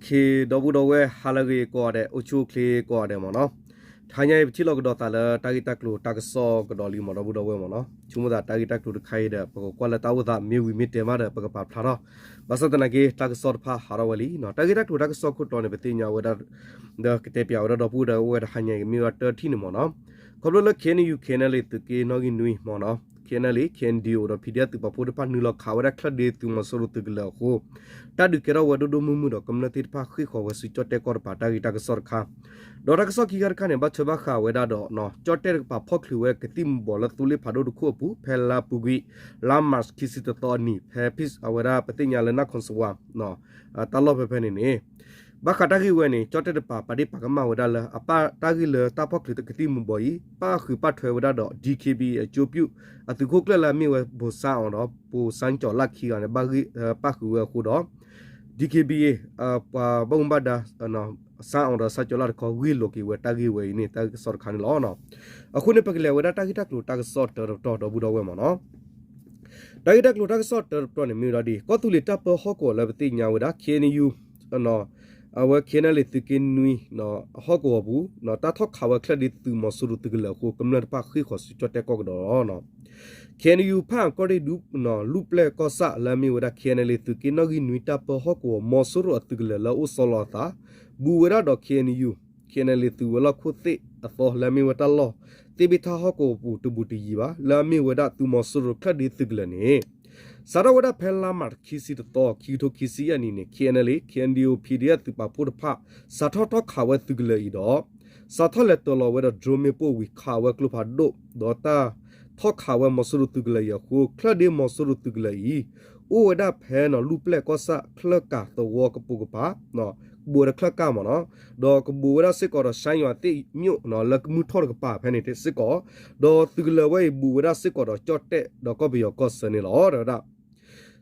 ဒီပုၢ်ဒီဝဲၢ် ဟါလၢအဂ့ၤကိးဂၤဒဲး, အိၣ်ဆူၣ်အိၣ်ချ့ကိးဂၤဒဲးမ့ၢ်နီၤ. တဟါညါအံၤ ပထံၣ်လိာ်ကဒီးသးလၢတၢ်ဂ့ၢ်တၢ်ကျိၤတၢ်ကစီၣ်ကဒီးလံမ့ၢ် ဒီပုၢ်ဒီဝဲၢ်မ့ၢ်နီၤ. ဆိကမိၣ်သးတၢ်ဂ့ၢ်တၢ်ကျိၤတခါအံၤဒီး ပကကွၢ်လၢတၢ်အိၣ်သးမ့ၢ်ဝံၤမ့ၢ်တဲမးဒီး ပကပာ်ဖျါထီၣ်. ဘၣ်ဆၣ်သနာ်က့ တၢ်ကစီၣ်တဖၣ်ဟးထီၣ်ဝဲလံနီၤ. တၢ်ဂ့ၢ်တၢ်ကျိၤတၢ်ကစီၣ်ခိၣ်တီန့ၣ် ပသ့ၣ်ညါဝဲဒၣ် ဒီးကတဲပၠးဝဲဒၣ်ဒီပုၢ်ဒီဝဲၢ်တဟါညါအံၤ မ့ၢ်ဝဲတၢထံၣ်န့ၣ်မ့ၢ်နီၤ. ခီဖျိလၢ K N U K N L A သုးက့နီၣ်ဂံၢ်နွံမ့ၢ်နီၤ, K N L A K N D O ဒီး P D F သုးပာ်ဖှိၣ်တဖၣ် နုာ်လီၤခးဝဲဒၣ်ချၢၣ်ဒ့သုးမီၤစိရိၤသုးကလၢၤအဃိ တၢ်ဒုးကဲထီၣ်ဝဲဒိၣ်ဒိၣ်မုၢ်မုၢ်ဒီး ကမျၢၢ်သ့ၣ်တဖၣ်ဃ့ၢ်ဃီၤဝဲဆူကၠီၣ်တဲၣ်ကီၢ်တပၤ တၢ်ဂ့ၢ်တၢ်ကစီၣ်တခါ ဒီးတၢ်ကစီၣ်ခံခါတခါန့ၣ် ဘၣ်ထွဲဘၣ်ဃးဝဲဒၣ်ဒီး ကၠီၣ်တဲၣ်တကပၤဖီၣ်ချုးဝဲကသံၣ်မူၤဘှီးလၢသိလ့ၣ်ဖးဒိၣ်တခိၣ်အပူၤ ဖဲလါပူၤကွံာ် လါမၢ်ၡး ခံဆံတသီအနံၤ ဖဲ အဝဲဒၣ်ပသ့ၣ်ညါလၢ နၢ်ခိၣ်စဝါ တၢ်လီၢ်ဖဲဖဲန့ၣ်န့ၣ် ဘၣ်ဃးတၢ်ဂ့ၢ်ဝဲန့ၣ် ကၠီၣ်တဲၣ်တကပၤ ပာ်ဒ့ၣ်ပာ်ကမၣ်ဝဲဒၣ်လၢ အပၣ်တၢ်ဂ့ၢ်လၢတၢ်ဖီၣ်ချုးကသံၣ်မူၤဘှီးအံၤ ပၣ်ဃုာ်ပၣ်ထွဲဝဲဒၣ်ဒီး D K B A အကၠိပျူၣ် အသုးခိၣ်ကျၢၢ်လၢအမ့ၢ်ဝဲ ဘိၣ်စၣ်အီၤဒီး ဘိၣ်စၣ်ကၠီၤလၣ်ခံဂၤန့ၣ် ပၣ်ဃုာ်ဝဲအဃိဒီး D K B A ပှၤဘၣ်မူဘၣ်ဒါ စၣ်အီၤဒီးစၣ်ကၠီၤလၣ်တခီ ဂ့ၢ်လိာ်က့ၤဝဲတၢ်ဂ့ၢ်ဝဲအံၤန့ၣ် တၢ်ကစီၣ်တခါန့ၣ်လီၤ. အဃိန့ၣ် ပကလဲၤဝဲဒၣ်တၢ်ဂ့ၢ်တၢ်ကျိၤတၢ်ကစီၣ်တၢတပတီၢ် ဒီပုၢ်ဒီဝဲၢ်မ့ၢ်နီၤ. တၢ်ဂ့ၢ်တၢ်ကျိၤတၢ်ကစီၣ်တၢတပတီၢ်န့ၣ် မ့ၢ်ဝဲဒၣ်ဒ် ကီၢ်သူလ့ၤတၢ်ပၢဟီၣ်ကဝီၤလၢပသ့ၣ်ညါဝဲဒၣ် K N U အဝဲ K N L A သုးက့နွံ ဟီၣ်ကဝီၤပူၤ တၢ်ထီၣ်ခးဝဲချၢၣ်ဒ့သုးမီၤစိရိၤသုးကလၢၤအဃိ ကမျၢၢ်တဖၣ်ဃ့ၢ်ဃီၤဆူကၠီၣ်တဲၣ်ကီၢ်ကဒီးလီၤ. K N U ဖၣ်အၣ်ကီၢ်ရ့ၣ်ဒူ လူၢ်ပျဲၢ်ကီၢ်ဆၣ်လၢအမ့ၢ်ဝဲဒၣ် K N L A သုးက့နီၣ်ဂံၢ်နွံတၢ်ပၢဟီၣ်ကဝီၤ မီၤစိရိၤအသုးကလၢၤလၢအအိၣ်ဆီလီၤအသး ဘူးဝဲဒၣ်ဒီး K N U K N L A သုးဝဲၤလီၢ်ခိၣ်သ့ၣ်အသီလၢအမ့ၢ်ဝဲတၢ်လီၢ် သ့ၣ်ဘ့ၣ်ထၣ်ဟီၣ်ကဝီၤပူၤတဘူးတယံၤဘၣ် လၢအမ့ၢ်ဝဲဒၣ်သုးမီၤစိရိၤချၢၣ်ဒ့သုးကလၢၤန့ၣ် စးထီၣ်ဝဲဒၣ်ဖဲလါမၢ်ၡး ခံဆံတသီ ခံကထိခံဆံယဲၢ်နံၣ်န့ၣ် K N L A K N D O P D F သုးပာ်ဖှိၣ်တဖၣ် စးထီၣ်ထီၣ်ခးဝဲသုးကလၢၤအံၤဒီး စးထီၣ်လဲၤတၢၤလီၤဝဲဒီး drone မ့ၣ်ပိၢ်ဝံၤခးဝဲကျိဖးဒိၣ် ဒီးတၢ်ထီၣ်ခးဝဲမီၤစိရိၤသုးကလၢၤအံၤအဃိ ချၢၣ်ဒ့မီၤစိရိၤသုးကလၢၤအံၤ အိၣ်ဝဲဒၣ်ဖဲနီၤ လူၢ်ပျဲၢ်ကီၢ်ဆၣ် ချၢၣ်ကၢ်သဝီကပိာ်ကပၤ ဘူးဝဲဒၣ်ချၢၣ်ကၢ်မ့ၢ်နီၤ, ဒီးကဘူးဝဲဒၣ်စ့ၢ်ကီးဒီး ရှါယွၤသ့ၣ်မၠိၣ်နီၤ လၢကမုၢ်ထီၣ်တကပၤဖဲန့ၣ်စ့ၢ်ကီး, ဒီးသုးကလၢၤဝဲအံၤဘူးဝဲဒၣ်စ့ၢ်ကီးဒီး ကၠီၣ်တဲၣ်ဒီးကီၢ်ပယီၤကီၢ်ဆၢန့ၣ်လီၤ. ဒီးဝဲဒၣ်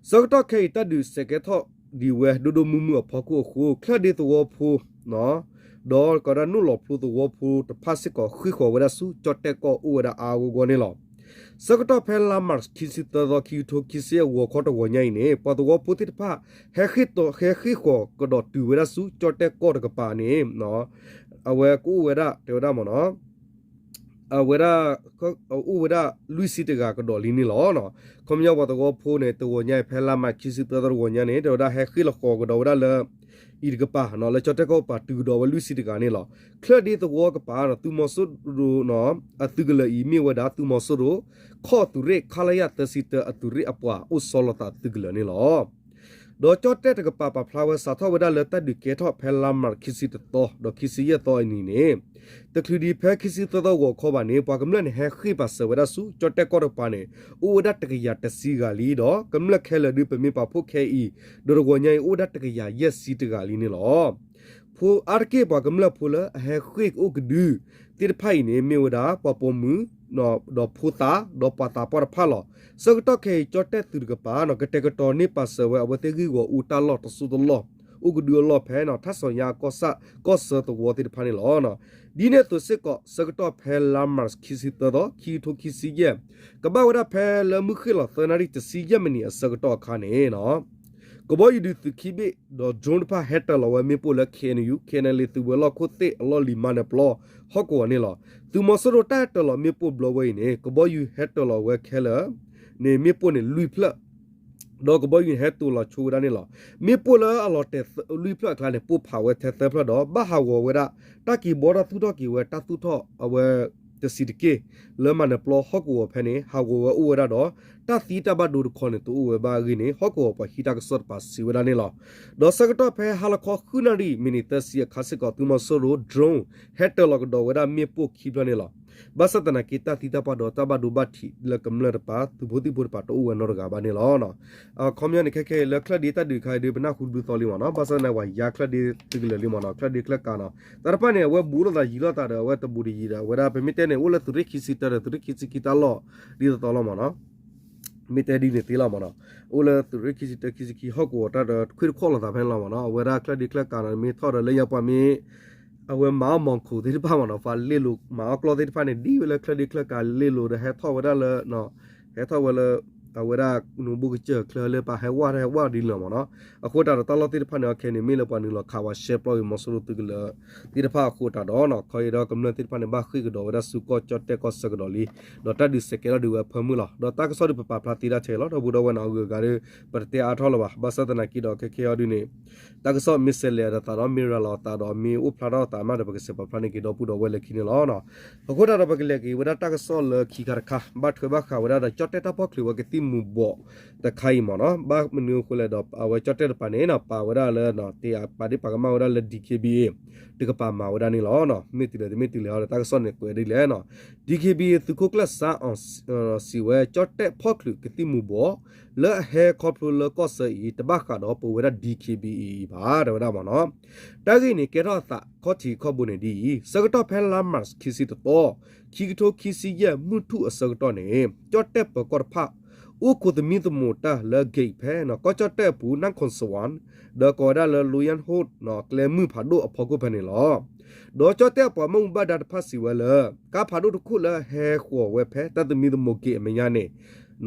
ဆၢကတီၢ်ခဲအံၤ တၢ်ဒုးစဲးကဲထီၣ်ဒံးဝဲဒိၣ်ဒိၣ်မုၢ်မုၢ်အဖီခိၣ်အဃိ ချၢၣ်ဒ့သဝီဖိ ဒီးကီးဒၣ်နိၣ်လီၤဖျိသဝီဖိတဖၣ်စ့ၢ်ကီး ဃ့ၢ်ဃီၤဝဲဒၣ်ဆူကၠီၣ်တဲၣ်ကီၢ်အိၣ်ဝဲဒၣ်အါအါဂီၢ်ဂီၢ်န့ၣ်လီၤ. ဆၢကတီၢ်ဖဲလါမၢ်ၡး ခံဆံသၢသီ ခံကထိခံဆံယဲၢ် ဂီၤခီတဂီၤညါအံၤန့ၣ် ပှၤသဝီဖိသ့ၣ်တဖၣ် ဟဲဃ့ၢ်တီၤ ဟဲဃ့ၢ်ဃီၤကဒီးတုၤဝဲဒၣ်ဆူကၠီၣ်တဲၣ်ကီၢ်တကပၤန့ၣ် အဝဲကအိၣ်ဝဲဒၣ် တဲဝဲဒၣ်မ့ၢ်နီၤ အဝဲဒၣ် အိၣ်ဝဲဒၣ်လွံၢ်ဆံတဂၤကဒီးလံန့ၣ်လီၤ. ခီပညီပှၤသဝီဖိန့ၣ် တဂီၤညါအံၤ ဖဲလါမၢ်ၡး ခံဆံသၢသီတဂီၤညါန့ၣ် တဲဝဲဒၣ်ဟဲဃ့ၢ်လီၤဃီၤကဒီးဝဲဒၣ်လၢ အံၤတကပၤနီၤ လၢကၠီၣ်တဲၣ်ကီၢ်ပၤတုၤကဒီးဝဲလွံၢ်ဆံတဂၤန့ၣ်လီၤ. ချၢၣ်ဒ့သဝီကပၤနီၤ သုးမီၤစိရိၤနီၤ အသုးကလၢၤအံၤမ့ၢ်ဝဲဒၣ် သုးမီၤစိရိၤ ခီၣ်သုးရ့ၣ် ခလရ သၢဆံတၢ အသုးရ့ၣ်အပှၤအိၣ်ဆီလီၤသးသုးကလၢၤန့ၣ်လီၤ. ဒီးကၠီၣ်တဲၣ်တကပၤပာ်ဖျါဝဲ စးထီၣ်ဝဲဒၣ်လၢတၢ်ဒုးကဲထီၣ်ဖဲလါမၢ်ၡး ခံဆံတသီ ဒီးခံဆံယဲၢ်သီအနံၤန့ၣ် တချုးဒံးဖဲခံဆံသၢသီဂီၤခီဘၣ်န့ၣ် ပှၤကမျၢၢ်န့ၣ် ဟဲဃ့ၢ်ပာ်စၢၤဝဲဒၣ်ဆူ ကၠီၣ်တဲၣ်ကီၢ်တကပၤန့ၣ် အိၣ်ဝဲဒၣ်တကယၤတဆံဂၤလံဒီး ကမျၢၢ်ခဲလၢာ်ဒုး ပမ့ၢ်ပာ်ဖှိၣ်ခဲအံၤ ဒီးတဂီၤညါအံၤ အိၣ်ဝဲဒၣ်တကယၤယဲၢ်ဆံတဂၤလံန့ၣ်လီၤ. ဖိအါတက့ၢ်ပှၤကမျၢၢ်ဖိလၢအဟဲဃ့ၢ်အိၣ်ကဒုသ့ၣ်တဖၣ်အံၤန့ၣ် မ့ၢ်ဝဲဒၣ် ပှၤပိာ်မုၣ် ဒီးဖိသၣ် ဒီးပှၤသးပှၢ်တဖၣ်လီၤ. ဆၢကတီၢ်ခဲအံၤ ကၠီၣ်တဲၣ်သုးတကပၤ ကတဲာ်ကတီၤန့ၢ်ပာ်စၢၤဝဲအဝဲသ့ၣ်ဂ့ၢ်ဂီၢ်အူတၢ်လီၢ်တစိၢ်တလီၢ် အိၣ်ကဒုအလီၢ်ဖဲ ထၣ်စီၤညါကီၢ်ဆၣ် ကီၢ်ဆၢသဝီသ့ၣ်တဖၣ်န့ၣ်လီၤ. ဒ်န့ၣ်အသိးစ့ၢ်ကီး ဆၢကတီၢ်ဖဲလါမၢ်ၡး ခံဆံသၢသီ ခံကထိခံဆံယဲၢ် ကဘၣ်ဝဲဒၣ်ဖဲလၢမုၢ်ဃ့ၢ်လီၤသၢနၣ်ရံၣ်တဆံယဲၢ်မံးနံးအဆၢကတီၢ်အခါန့ၣ် ကဘီယူၤဒုးသုးခံဘ့ၣ်ဒီး drone တဖၣ်ဟဲတၢၤလီၤဝဲမ့ၣ်ပိၢ်လၢ K N U K N L A သုးဝဲၤလီၢ်ခိၣ်သ့ၣ်အလီၢ်လံၤမၤနၢၤပျီဟီၣ်ကဝီၤန့ၣ်လီၤ. သုးမီၤစိရိၤတၢ်ဟဲတၢၤလီၤမ့ၣ်ပိၢ်ဘျီဝဲအံၤန့ၣ် ကဘီယူၤဟဲတၢၤလီၤဝဲခဲလၢာ်န့ၣ် မ့ၣ်ပိၢ်န့ၣ်လွံၢ်ဖျၢၣ် ဒီးကဘီယူၤန့ၣ်ဟဲတိၤလီၤဆိဝဲဒၣ်န့ၣ်လီၤ. မ့ၣ်ပိၢ်လၢအလီၤတဲာ်လွံၢ်ဖျၢၣ်အကျါန့ၣ် ပိၢ်ဖးဝဲထဲသၢဖျၢၣ်ဒီး ဘၣ်ဟးဂီၤဝဲဒၣ် တၢ်က့ၤဘှီထီၣ်သူၣ်ထီၣ်က့ၤဝဲတၢ်သူၣ်ထီၣ်အဝဲ တဆံးတက့ၢ် လၢမၤနၢၤပျီဟီၣ်ကဝီၤဖဲန့ၣ် ဟးဂီၤဝဲအိၣ်ဝဲဒၣ်ဒီး တၢ်သံတၢ်ဘၣ်ဒိတခီန့ၣ် တအိၣ်ဝဲဘၣ်အဂ့ၢ်န့ၣ် ဟီၣ်ကဝီၤပှၤဟံးတၢ်ကစီၣ်တပၤစံးဝဲဒၣ်န့ၣ်လီၤ. ဒီးဆၢကတီၢ်ဖဲဟါလီၤခီဃုနၣ်ရံၣ်မံးနံးသၢဆံအခါစ့ၢ်ကီး သုးမီၤစိရိၤ drone ဟဲတၢၤလီၤကဒီးဝဲဒၣ်မ့ၣ်ပိၢ်ခံဖျၢၣ်န့ၣ်လီၤ. ဘၣ်ဆၣ်သနာ်က့ တၢ်သံတၢ်ပှၢ်ဒီးတၢ်ဘၣ်ဒိဘၣ်ထံးလၢကမျၢၢ်တပၤ သုးဖိသံၣ်ဖိတပၤတအိၣ်ဝဲနီတဂၤဘၣ်န့ၣ်လီၤ. အခီပညီန့ၣ် ခဲခဲအံၤလၢချၢၣ်ဒ့တၢ်ဒုးခါအံၤဒုး ပနၢ်ဟူတဘျုးသီလံမ့ၢ်နီၤ. ဘၣ်ဆၣ်သနာ်က့ပှၤယါချၢၣ်ဒ့သုးကလၢၤလံမ့ၢ်နီၤ. ချၢၣ်ဒ့ချၢၣ်ကးနီၤ တၢ်တဖၣ်န့ၣ် အဝဲဘူးလိာ်သးယံၤလိာ်သးဒီး အဝဲတဘူးတယံၤဒီး အဝဲဒၣ်ပမ့ၢ်တဲန့ၣ် အိၣ်လၢသုးရ့ၣ်ခံဆံတၢဒီး သုးရ့ၣ်ခံဆံခံတၢ်လီၢ်ဒ်သိးသိးလီၤမ့ၢ်နီၤ. မ့ၢ်တဲဒ်န့ၣ်သ့လီၤမ့ၢ်နီၤ. အိၣ်လၢသုးရ့ၣ်ခံဆံတၢ ခံဆံခံဟီၣ်ကဝီၤတၢ်ဒီး တခွံတခီၣ်လိာ်သးဖဲန့ၣ်လီၤမ့ၢ်နီၤ. အဝဲဒၣ်ချၢၣ်ဒ့ချၢၣ်ကးနီၤ မ့ၢ်ထီၣ်ဒီးလၢညါပှၤမ့ၢ် အဝဲမၤအီၣ်မီၤခိၣ်သ့ၣ်တဖၣ်မ့ၢ်နီၤ ပှၤလ့လိာ်မၤအီၣ်ကျီၢ်သ့ၣ်တဖၣ်န့ၣ် ဒ်ဝဲလၢချၢၣ်ဒ့ချၢၣ်ကးလ့လိာ်ဒီး ဟဲထီၣ်ဝဲဒၣ်လၢ ဟဲထီၣ်ဝဲလၢ အဝဲဒၣ်နူဘိကစၢၢ်ချၢလၢပှၤဟဲဝဲတဟဲဝဲဒ်လဲၣ်မ့ၢ်နီၤ. အဃိတးဒီးတၢ်လီၢ်သ့ၣ်တဖၣ်န့ၣ် ခဲအံၤန့ၣ် မ့ၢ်လၢပှၤနုာ်လီၤခးဝဲရှဲပျီဂ့ၤ မီၤစိရိၤသုးကလၢၤသ့ၣ်တဖၣ်အဃိတးဒီးနီၤ ခီအံၤဒီးကမျၢၢ်သ့ၣ်တဖၣ်န့ၣ် ဘၣ်ဃ့ၢ်ကဒီးဝဲဒၣ်ဆူကီၢ်ကၠီၣ်တဲၣ်ကီၢ်ဆၢကဒီးလံ ဒီးတၢ်ဒုးစဲးကဲထီၣ်ဒုးဝဲအဖၢမုၢ်လီၤ. ဒီးတၢ်ကစီၣ်ဒုးပပာ်ဖျါသ့တၢ်ထဲလီၤ ဒီပုၢ်ဒီဝဲၢ်နီၤ အဂုၤအဂၤဒီး ပတတဲအါထီၣ်လၢၤဘၣ်. ဘၣ်ဆၣ်သနာ်က့ဒီး ခဲခဲအံၤဒုးန့ၣ် တၢ်ကစီၣ်မ့ၢ်ဆဲးလဲၤအသးဒီး မ့ၢ်ရၤလီၤအသးဒီး မ့ၢ်အိၣ်ဖျါထီၣ်အသးမးဒီး ပကစဲးပာ်ဖျါန့ၢ်က့ၤဒီပုၢ်ဒီဝဲၢ်လၢခံန့ၣ်လီၤ. အဃိတးဒီးပကလဲၤက့ၤဝဲဒၣ်တၢ်ကစီၣ်လၢခံခါတခါ ဘၣ်ထွဲဘၣ်ဃးဝဲဒၣ်ဒီးကၠီၣ်တဲၣ်တၢ်ဖီၣ်ချုးဝဲကသံၣ်မူၤဘှီးတခါအံၤမ့ၢ်နီၤ. ဘၣ်မနုၤအဃိလဲၣ်ဒီး အဝဲကၠီၣ်တဲၣ်တပၤန့ၣ်နီၤ ပာ်ဝဲဒၣ်လၢ တ့ပာ်ဒ့ၣ်ပာ်ကမၣ်ဝဲဒၣ်လၢ ဒီ ခ့ဘံၣ်အ့ တကပၤမၤဝဲဒၣ်န့ၣ်လီၤ. မ့ၢ်တုၤလဲၣ်တမ့ၢ်တုၤလဲၣ်ဒီး တၢ်ကစီၣ်န့ၣ်ကွဲးဒ်လဲၣ်နီၤ. ဒီ ခ့ဘံၣ်အ့ သုးခိၣ်ကျၢၢ်စါအီၤ စံးဝဲ ကၠီၣ်တဲၣ်ဖီၣ်ချုးကသံၣ်မူၤဘှီး လၢအဟဲခီဖျိလၢကီၢ်ဆၢအံၤ တဘၣ်ဃးဒီးပဝဲဒၣ် ဒီ ခ့ဘံၣ်အ့ အံၤဘၣ် တဲဝဲဒၣ်မ့ၢ်နီၤ. တၢ်ဂ့ၢ်န့ၣ်ကဲထီၣ်အသးခီၣ်ထံးခီၣ်ဘိန့ၣ်ဒ်အံၤ ဆၢကတီၢ်ဖဲလါမၢ်ၡး ခံဆံတသီ ခံကထိခံဆံယဲၢ် မုၢ်ထူၣ်အဆၢကတီၢ်န့ၣ် ကၠီၣ်တဲၣ်ပၢၤကီၢ်တဖၣ် အိၣ်ခိးသမံသမိးတၢ်လၢ ဂ့း ဖဲ ကီၢ်ကၠီၣ်တဲၣ်အပူၤ နၢ်ခိၣ်စဝၣ် ဒီးကိးဝဲဒၣ်လၢ လူယၢၣ်ဟိၣ် ကျဲမုၢ်ဖးဒိၣ်အဖီခိၣ်ဖဲန့ၣ်လီၤ. ဒီးကၠီၣ်တဲၣ်အပှၤဘၣ်မူဘၣ်ဒါတဖၣ်စံးဝဲလၢ ကါဖးဒိၣ်တခိၣ်လၢဟဲဃီၤဝဲဖဲတၢ်သမံသမိး ဂ့း အမဲာ်ညါန့ၣ်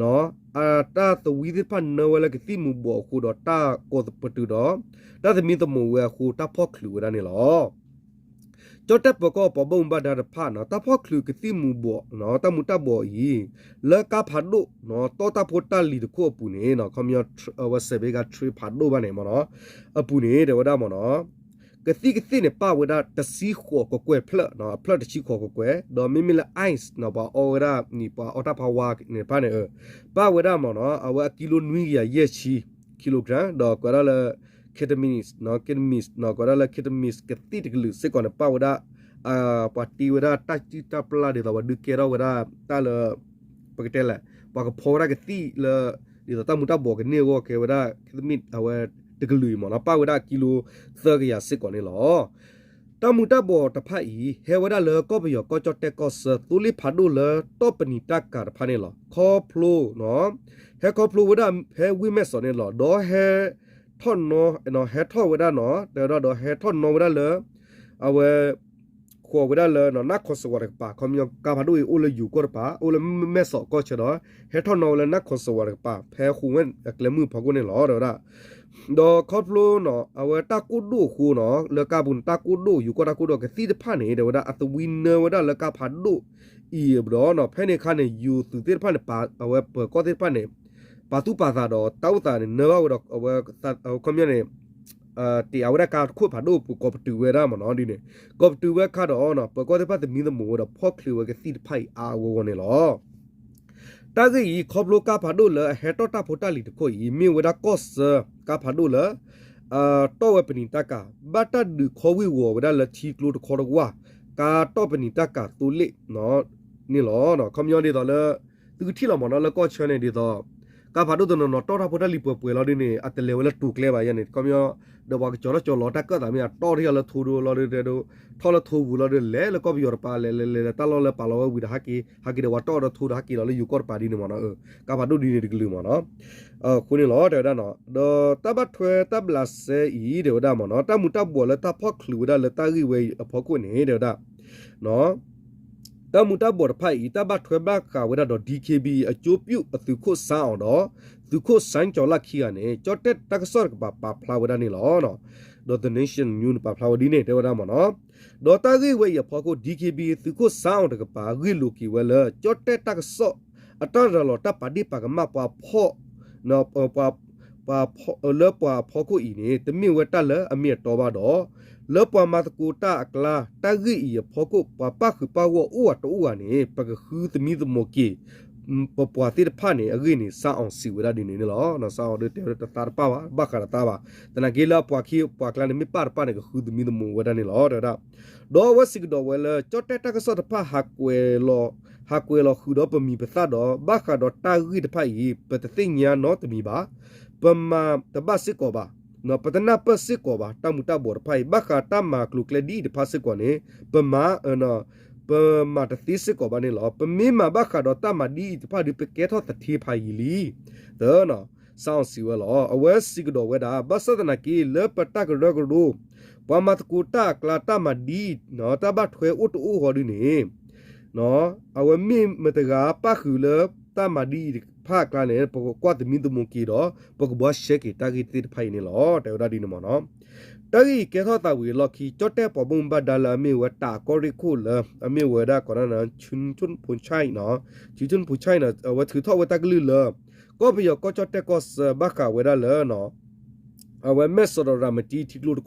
အတၢ်သဝံသ့ၣ်တဖၣ်နၢဝဲလၢကသံၣ်မူၤဘှီးအဃိဒီး တၢ်ကိးပတုာ်ဒီး တၢ်သမံသမိးဝဲအဃိ တၢ်ဖီၣ်ချုးဝဲဒၣ်န့ၣ်လီၤ. ကၠီၣ်တဲၣ်ပၢၤကီၢ်ပှၤဘၣ်မူဘၣ်ဒါတဖၣ်နီၤ တၢ်ဖီၣ်ချုးကသံၣ်မူၤဘှီး တၢ်မူၤတၢ်ဘှီးအံၤ လၢကါဖးဒိၣ်နီၤ တီၢ်တၢ်ဖိတၢ်လံၤတခိၣ်အပူၤန့ၣ် ခီပညီ အဝဲစဲးဘ့ကါ ထရ့ဖးဒိၣ်ဘၣ်န့ၣ်မ့ၢ်နီၤ အပူၤန့ၣ် တဲဝဲဒၣ်မ့ၢ်နီၤ ကသံၣ်ကသ့ၣ်န့ၣ် ပၣ်ဝဲဒၣ်တဆံဃိးကကွဲၢ်ဖျၢၣ် အဖျၢၣ်တဆံဃိးကကွဲၢ် ဒီးမ့မ့ၢ်လၢ ice နီၤ ပှၤအီဝဲဒၣ်န့ၣ် ပှၤအီတၢ်ဖးဝါန့ၣ်တဖၣ်န့ၣ် ပၣ်ဝဲဒၣ်မ့ၢ်နီၤ အဝဲအကံလိနွံကယၤယဲၢ်ဆံ kilogram ဒီးကိးဒၣ်လၢ ketamine နီၤ ketamine နီၤ ကိးဒၣ်လၢ ketamine ကသံၣ်တကလုာ်စ့ၢ်ကီးန့ၣ် ပၣ်ဝဲဒၣ် ပှၤတ့ဝဲဒၣ်တၢ်စုၣ်တၢ်ပျၢ်ဒ်သိးပှၤဒုးကဲထီၣ်ဝဲဒၣ်တၢ်လၢ ပကတဲလဲၣ် ပှၤကဖီဝဲဒၣ်ကသံၣ်လၢ ဒ်သိးတၢ်မူၤတၢ်ဘှီးကန့ၢ်အဂီၢ်ကဲဝဲဒၣ် ketamine အဝဲတကလုာ်အံၤမ့ၢ်နီၤ ပၣ်ဝဲဒၣ်ကံလိသၢကယၤစ့ၢ်ကီးန့ၣ်လီၤ. တၢ်မူၤတၢ်ဘှီးတဖၣ်အံၤ ဟဲဝဲဒၣ်လၢကီၢ်ပယီၤကီၢ်ကၠီၣ်တဲၣ်ကီၢ်ဆၢ သိလ့ၣ်ဖးဒိၣ်လၢတီၢ်ပနံာ်တၢ်ကၤတဖၣ်န့ၣ်လီၤ. ခီဖျိ ဟဲခီဖျိဝဲဒၣ်ဖဲဝ့ၢ်မဲၢ်စီးန့ၣ်လီၤ. ဒီးဟဲထီၣ်နီၤ ဟဲထီၣ်ဝဲဒၣ်နီၤ တဲဝဲဒၣ်ဒီးဟဲထီၣ်နီၤဝဲဒၣ်လၢ အဝဲ ဃီၤဝဲဒၣ်လၢ နၢ်ခိၣ်စဝးတကပၤ ခီပညီ ကါဖးဒိၣ်အံၤအိၣ်လၢယိၤကီၢ်တပၤ အိၣ်လၢမဲၢ်စီးကီၢ်ဆၢဒီး ဟဲထီၣ်နီၤဝဲလၢနၢ်ခိၣ်စဝးတကပၤ ဖဲဃိာ်ဝဲအကျဲမုၢ်ဖီခိၣ်န့ၣ်လီၤ တဲဝဲဒၣ် ဒီးခီဖျိနီၤ အဝဲတၢ်ကိၢ်ဒိၣ်အဃိနီၤ လၢကါပူၤန့ၣ် တၢ်ကိၢ်ဒိၣ် ယိၤကီၢ်တၢ်ကိၢ်ဒိၣ်ကသံၣ်တဖၣ်န့ၣ် တဲဝဲဒၣ် အသဝံနၢဝဲဒၣ်လၢကါဖးဒိၣ်အံၤဘျီနီၤ ဖဲန့ၣ်အခါန့ၣ် ယိၤသုးသ့ၣ်တဖၣ်န့ၣ် အဝဲပၢၤကီၢ်သ့ၣ်တဖၣ်န့ၣ် ပာ်သူၣ်ပာ်သးဒီးတၢ်အိၣ်သးန့ၣ် နၢဘၣ်ဝဲဒီး အဝဲ ခီပညီန့ၣ် တ့အါဝဲဒၣ်ကါတခိၣ်ဖးဒိၣ်ပူၤ ကိးပတုာ်ဝဲဒၣ်မ့ၢ်နီၤ ဒ်န့ၣ် ကိးပတုာ်ဝဲအခါဒီး ပၢၤကီၢ်သ့ၣ်တဖၣ်သမံသမိးဝဲဒီး ဖီၣ်ချုးဝဲကသံၣ်တဖၣ်အံၤအါအါဂီၢ်ဂီၢ်န့ၣ်လီၤ. တၢ်ဂ့ၢ်အံၤ ခီဖျိကါဖးဒိၣ်လၢအဟဲတီၢ်တၢ်ဖိတၢ်လံၤတခိၣ်အံၤ မ့ၢ်ဝဲဒၣ်ကီၢ်ဆၢ ကါဖးဒိၣ်လၢ တီၢ်ဝဲပနံာ်တၢ်ကၤ ဘၣ်တၢ်ဒုးခီဝံၢ်ဝီၤဝဲဒၣ်လၢထံကျိတခီတဝၢ် ကါတီၢ်ပနံာ်တၢ်ကၤသိလ့ၣ် န့ၣ်လီၤ. ခီပညီဒ်သိးလၢ သုကထံၣ်လီၤမ့ၢ်နီၤ လၢကီၢ်ဆၢန့ၣ်ဒ်သိး ကါဖးဒိၣ်တနီၤနီၤ တီၢ်တၢ်ဖိတၢ်လံၤပှဲၤပှဲၤလီၤဒ်န့ၣ် အတလဲၤဝဲလၢတူၤကျဲဘၣ်ယဲန့ၣ် ခီပညီ ဒီးပှၤကကၠီၤထီၣ်ကၠီၤလီၤတၢ်ကၢၣ်သးမ့ၢ် အတီၢ်ထီၣ်လၢထိဒိလီၤဒီး ထီၣ်လၢထိပူၤလီၤဒီး လဲၤလၢကီၢ်ပယီၤတပၤ လဲၤလဲၤလဲၤတၢ်လီၢ်လၢပာ်လီၤဝဲဝံၤဒီးဟဲက့ၤ ဟဲက့ၤဒီးပှၤတီၢ်ဒီးထိဒီးဟဲက့ၤလီၤလၢယိၤကီၢ်တပၤဒ်န့ၣ်မ့ၢ်နီၤ ကါဖးဒိၣ်ဒ်န့ၣ်တကလုာ်မ့ၢ်နီၤ အဃိန့ၣ်လီၤ တဲဝဲဒၣ်နီၤ ဒီးတၢ်ဘၣ်ထွဲတၢ်ဘျးစဲအံၤ တဲဝဲဒၣ်မ့ၢ်နီၤ တၢ်မူၤတၢ်ဘှီးလၢတၢ်ဖီၣ်ချုးဝဲဒၣ်လၢတၢ်ဂ့ၢ်ဝဲအံၤအဖီခိၣ်န့ၣ် တဲဝဲဒၣ် တၢ်မူၤတၢ်ဘှီးတဖၣ်အံၤ တၢ်ဘၣ်ထွဲဘၣ်ဃးဝဲဒၣ်ဒီး ဒီ ခ့ဘံၣ်အံၤ အကၠိပၠူၣ်အသုးခိၣ်စါအီၤဒီး သုးခိၣ်စၣ်ကၠီၤလၢ်ခံဂၤန့ၣ် ကၠီၣ်တဲၣ်တၢ်ကစီၣ်တကပၤပာ်ဖျါဝဲဒၣ်န့ၣ်လီၤ. ဒီး The Nation News န့ၣ် ပာ်ဖျါဝဲဒ်န့ၣ် တဲဝဲဒၣ်မ့ၢ်နီၤ ဒီးတၢ်ဂ့ၢ်ဝဲအံၤအဖီခိၣ် ဒီ ခ့ဘံၣ်အံၤ သုးခိၣ်စါအီၤတကပၤ ဂ့ၢ်လိာ်က့ၤဝဲလၢ ကၠီၣ်တဲၣ်တၢ်ကစီၣ် အတၢ်ရၤလီၤတၢ်ပာ်ဒ့ၣ်ပာ်ကမၣ်ပှၤဖီၣ် ပှၤ ပှၤ လၢပှၤအဖီခိၣ်အံၤန့ၣ် တမ့ၢ်ဝဲတၢ်လၢအမ့ၢ်အတီဘၣ်ဒီး လၢပှၤမၤသကိးတၢ်အကျါ တၢ်ဂ့ၢ်အံၤအဖီခိၣ် ပှၤပၣ်ဃုာ်ပၣ်ဂီၢ်အိၣ်ဂၤတအိၣ်ဂၤန့ၣ် ပကဃုသမံသမိးက့ၤ ပပှၤသ့ၣ်တဖၣ်န့ၣ် အဂ့ၢ်န့ၣ် စါအီၤစံးဝဲဒၣ်ဒ်န့ၣ်န့ၣ်လီၤ. စါအီၤဒ်တဲဝဲဒၣ်တသးတပၣ်ဘၣ် ဘၣ်ဃးတသးဘၣ်. သနာ်က့လၢအပှၤခံပှၤကျါန့ၣ် မ့ၢ်ပၣ်တပၣ်န့ၣ် ကဃုသမံသမိးဝဲဒၣ်န့ၣ်လီၤ တဲဝဲဒၣ်. ဒီးအဝဲစံးကဒီးဝဲလၢ ကၠီၣ်တဲၣ်တၢ်ကစီၣ်တဖၣ် ဟးကွဲးလီၤဃုာ်ဒီးပမံၤပသၣ်ဒီး ဘၣ်ဃးဒီးတၢ်ဂ့ၢ်တဖၣ်အံၤ ပတသ့ၣ်ညါနီတမံၤဘၣ်. ပမၤတဘၣ်စ့ၢ်ကီးဘၣ်. ပတနၢ်ပၢၢ်စ့ၢ်ကီးဘၣ် တၢ်မူၤတၢ်ဘှီးတဖၣ်အံၤ ဘၣ်ဃးတၢ်မၤကျိၤကျဲဒ်အံၤတဖၣ်စ့ၢ်ကီးန့ၣ် ပမၤ ပမၤတသ့စ့ၢ်ကီးဘၣ်န့ၣ်လီၤ. ပမ့ၢ်မၤဘၣ်ဃးဒီးတၢ်မၤဒ်အံၤတဖၣ်ဒီး ပကဲထီၣ်သထ့ဖးယံာ်လံ သၢနီၤ စါအီၤစံးဝဲလီၤ. အဝဲစံးကဒီးဝဲဒၣ် ဘၣ်ဆၣ်သနာ်က့ လၢပတၢ်ကရၢကရိ ပှၤမၤသကိးတၢ်အကျါ တၢ်မၤဒ်အံၤ တၢ်ဘၣ်ထွဲအိၣ်တအိၣ်ဃီဒ်န့ၣ် အဝဲမ့ၢ်မတၤတဂၤပၣ်ဃုာ်လၢတၢ်မၤဒ်အံၤ တၢ်ဂ့ၢ်တဖၣ်အကျါန့ၣ် ပကကွၢ်သမံသမိးက့ၤဒီး ပကဘှါရှဲက့ၤတၢ်ဂ့ၢ်သ့ၣ်တဖၣ်အံၤန့ၣ်လီၤ. တဲဝဲဒၣ်ဒ်န့ၣ်မ့ၢ်နီၤ. တၢ်ဂ့ၢ်အံၤကဲထီၣ်သးဝံၤအလီၢ်ခံ ကၠီၣ်တဲၣ်ပှၤဘၣ်မူဘၣ်ဒါလၢအမ့ၢ်ဝဲတၢ်ကီရ့ၣ်ခိၣ်လၢ အမ့ၢ်ဝဲဒၣ်ကီးန့ၣ် ဆူၣ်ထူၣ်ဖိဆဲးနီၤ, ဆူၣ်ထူၣ်ဖိဆဲးနီၤ အဝဲထုးထီၣ်ဝဲတၢ်ကလုၢ်လၢ ကီၢ်ပယီၤကီၢ်ကၠီၣ်တဲၣ်ကီၢ်ဆၢဘၣ်ဃးဝဲဒၣ်လၢ အဝဲမဲၢ်စီးဒီးရၤမတံထံကျိတခီတဝး တၢ်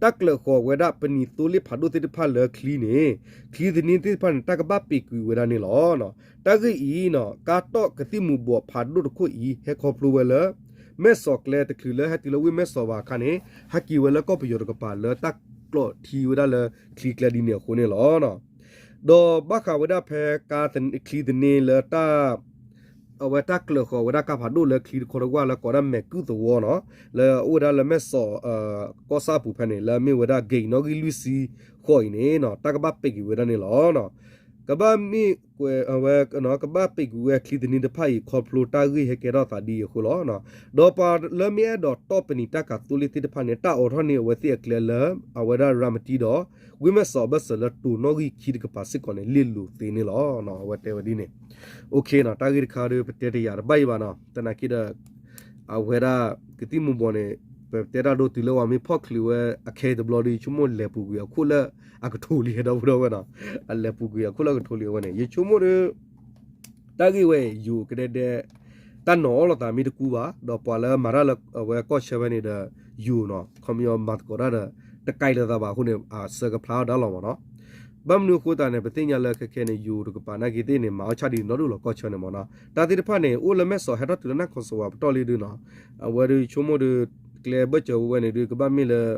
ကျၢးဃီၤဝဲဒၣ်ပနံာ်သိလ့ၣ်ဖးဒိၣ်သ့ၣ်တဖၣ်လၢချံန့ၣ် ချံသန့သ့ၣ်တဖၣ်န့ၣ် တၢ်ကဘၣ်ပံာ်ကွံာ်ဝဲဒၣ်န့ၣ်လီၤ. တၢ်ဂ့ၢ်အံၤနီၤ ကါတီၢ်ကသံၣ်မူၤဘှီးဖးဒိၣ်တခိၣ်အံၤ ဟဲခီဖျိဝဲလၢ မဲၢ်စီးကျဲတချုးလၢဟဲတုၤလၢဝ့ၢ်မဲၢ်စီးဘၣ်အခါန့ၣ် ဟဲက့ၤဝဲလၢကီၢ်ပယီၤတကပၤလၢတၢ်ကျီးထံဝဲဒၣ်လၢချံကျဲဒ်န့ၣ်အဃိန့ၣ်လီၤ. ဒီးဘၣ်ဃးဝဲဒၣ်ဖဲ ချံသန့လၢတၢ် အဝဲတၢ်ကျၢးဃီၤဝဲဒၣ်ကါဖးဒိၣ်လၢချံတခီတဝးလၢကိးဒၣ်မဲာ်ကုၣ်သဝီနီၤ, လၢအအိၣ်ဝဲဒၣ်လၢမဲၢ်စီး ကီၢ်ဆၣ်အပူၤဖဲန့ၣ် လၢအမ့ၢ်ဝဲဒၣ် gate နီၣ်ဂံၢ်လွံၢ်ဆံဃီၤအံၤန့ၣ်နီၤ တၢ်ကဘၣ်ပံာ်ကွံာ်ဝဲဒၣ်န့ၣ်လီၤ. ကဘၣ်မ့ၢ်ကွဲး အဝဲ ကဘၣ်ပံာ်ကွံာ်ဝဲချံသန့တဖၣ်အံၤ ခီဖျိတၢ်ဂ့ၢ်ဟဲကဲထီၣ်သးဒ်အံၤအဃိလီၤ. ဒီးပှၤလၢမ့ၢ်အဲၣ်ဒိးတီၢ်ပနံာ်တၢ်ကၤသိလ့ၣ်သ့ၣ်တဖၣ်န့ၣ် တၢ်အိးထီၣ်န့ၢ်အဝဲသ့ၣ်အကျဲလၢ အဝဲဒၣ်ရၤမတံဒီး ဝ့ၢ်မဲၢ်စီးအဘၢၣ်စၢၤလၢတိၤနီၣ်ဂံၢ်ခံတကပၤစ့ၢ်ကီးန့ၣ် လ့ၣ်လိၤသ့န့ၣ်လီၤ. အဝဲတဲဝဲဒ်န့ၣ် OK နီၤ, တၢ်ဂ့ၢ်တခါဒီး ပတဲတယာ်တဘၣ်အံၤဘၣ်နီၤ, သနာ်က့ဒီး အဝဲဒၣ် ကသံၣ်မူၤဘှီးန့ၣ် ပတဲတၢ်ဒိတုၤလၢပှၤမ့ၢ်ဖီၣ်ချုးဝဲအခဲအံၤတဘျီဒီး ယဆိကမိၣ်လဲၤပူၤကွံာ်အခိၣ်လၢအကထိလံ ဒီပုၢ်ဒီဝဲၢ်နီၤ, အလဲၤပူၤကွံာ်အခိၣ်လၢအကထိလံအဝဲန့ၣ် ယဆိကမိၣ်ဒီး တၢ်ဂ့ၢ်ဝဲအံၤ ယိၤကဒဲဒဲ တၢ်နီၤအီၣ်လိာ်သးမ့ၢ်တကူဘၣ်, ဒီးပှၤလၢမၤတၢ်လၢအဝဲကီၢ်ဆၢဖဲန့ၣ်ဒီး ယိၤနီၤ ခီပညီမၤသကိးတၢ်ဒီး တကဲလၢၤသးဘၣ်အဃိန့ၣ် အစၢကဖျါထီၣ်ဒၣ်လီၤမ့ၢ်နီၤ. ဘၣ်မနုၤအဃိသတးန့ၣ် ပသ့ၣ်ညါလၢခဲခဲန့ၣ် ယိၤတကပၤနာ်က့သ့ၣ်န့ၣ် မၤအီၣ်ဆၣ်ဒ်န့ၣ်နီၢ်ဒိၣ်လီၤကီၢ်ဆၢန့ၣ်မ့ၢ်နီၤ. တၢ်သ့ၣ်တဖၣ်န့ၣ် အိၣ်လၢမဲၢ်စီးဟဲထီၣ်တုၤလၢနၢ်ခီစဝးပတီၢ်လံဒုနီၤ, အဝဲဒုးဆိကမိၣ်ဒီး ကျဲဘၢၣ်စၢၤဝဲန့ၣ်ဒုး ကဘၣ်မ့ၢ်လၢ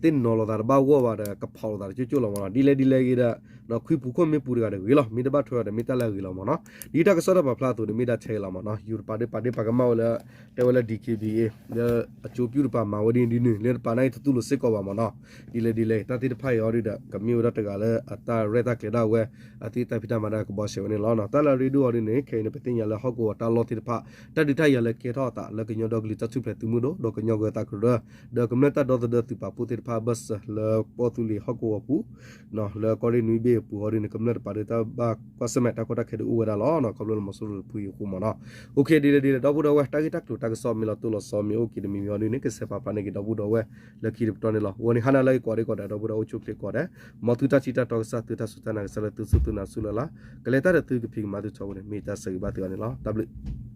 သ့ၣ်နီၤလိာ်သးတဘၣ်ဂီၢ်ဘၣ်ဒီး ကဖီၣ်လိာ်သးတကၠိၢ်ကၠိၢ်လီၤမ့ၢ်နီၤ. ဒ်လဲၣ်ဒ်လဲၣ်ဂ့ၤဒီး ခွံပူၤခိၣ်မ့ၢ်ပူၤတဂၤဒီးဂ့ၤလီၤ, မ့ၢ်တဘၣ်ထွဲအီၤဒီးမ့ၢ်တၢ်လၢအဂ့ၤလီၤမ့ၢ်နီၤ. ဒ်တၢ်ကစီၣ်တၢ်ပာ်ဖျါအသိးန့ၣ် မ့ၢ်ဒၣ်ထဲအံၤလီၤမ့ၢ်နီၤ. ယိၤတပၤဒ်ပာ်ဒ့ပာ်ကမၣ်ဝဲလၢ တဲဝဲလၢ ဒီး အကၠိပျူၢ်တပၤမၤဝဲဒ်န့ၣ်ဒ်န့ၣ် လၢတပၤန့ၣ်တတူၢ်လိာ်စ့ၢ်ကီးဘၣ်မ့ၢ်နီၤ. ဒ်လဲၣ်ဒ်လဲၣ် တၢ်သ့ၣ်တဖၣ်အံၤအီၤဒုးဒီး ကမ့ၢ်ဝဲဒၣ်တဂၤလၢအတၢ်ရဲၣ်တၢ်ကျဲၤဒၣ်ဝဲ အသ့ၣ်တၢ်ဖံးတၢ်မၤဒၣ်ကဘှါရှဲဝဲန့ၣ်လီၤ. တၢ်လၢအရ့ဒိၣ်အီၤဒ်န့ၣ် ခဲအံၤန့ၣ် ပသ့ၣ်ညါလၢဟီၣ်ကဝီၤတၢ်လီၢ်သ့ၣ်တဖၣ် တၢ်ဒုးတၢ်ယၤလၢကဲထီၣ်အသးလၢကညီဒီကလုာ်တၢ်ထူၣ်ဖျဲးသုးမုၢ်ဒိၣ် ဒီးကညီဂၢၤသးကရၢ ဒီးကမျၢၢ်တၢ်ဒီသဒၢသုးပာ်ဖှိၣ်သ့ၣ်တဖၣ်အဘၢၣ်စၢၤလၢကီၢ်သူလ့ၤဟီၣ်ကဝီၤပူၤ လၢကီၢ်ရ့ၣ်နွံဘ့ၣ်အပူၤအီၤဒ်န့ၣ် ကမျၢၢ်တပၤဒုးတၢ်ဘၣ်ကွၢ်ဆၢၣ်မဲာ်တၢ်ကီတၢ်ခဲဒုးအိၣ်ဝဲဒၣ်လီၤ. ခီဖျိလၢမီၤစိရိၤတဖုအံၤအဃိမ့ၢ်နီၤ. အိၣ်ခ့ ဒ်လဲၣ်ဒ်လဲၣ် ဒီပုၢ်ဒီဝဲၢ် တၢ်ဂ့ၢ်တၢ်ကျိၤတၢ်ကစီၣ်မ့ၢ်လီၤတိၢ်လီၤဆီမ့ၢ်အိၣ်က့ၤတမံၤမံၤအီၤဒ်န့ၣ် ကစဲးပာ်ဖျါန့ၢ်က့ၤဒီပုၢ်ဒီဝဲၢ်လၢခံတပတီၢ်န့ၣ်လီၤ. ဂီၤန့ၣ်ဟါနၤလၢအဂ့ၤကိးဂၤဒဲး ဒီပုၢ်ဒီဝဲၢ်အိၣ်ဆူၣ်အိၣ်ချ့ကိးဂၤဒဲး မ်သုတၢ်ထံၣ်တၢ်တီကစၢ် သုတၢ်စူၢ်တၢ်နာ်ကစၢ်လၢသုစူၢ်သုနာ်ဆူလၢ်လၢ် ကလဲၤတၢ်ဒီးသုကဖံးကမၤသုထီဘိန့ၣ် မ့ၢ်တၢ်ဆၢဂ့ၤဘၣ်သုဂၤန့ၣ်လီၤ. တၢ်ဘျုး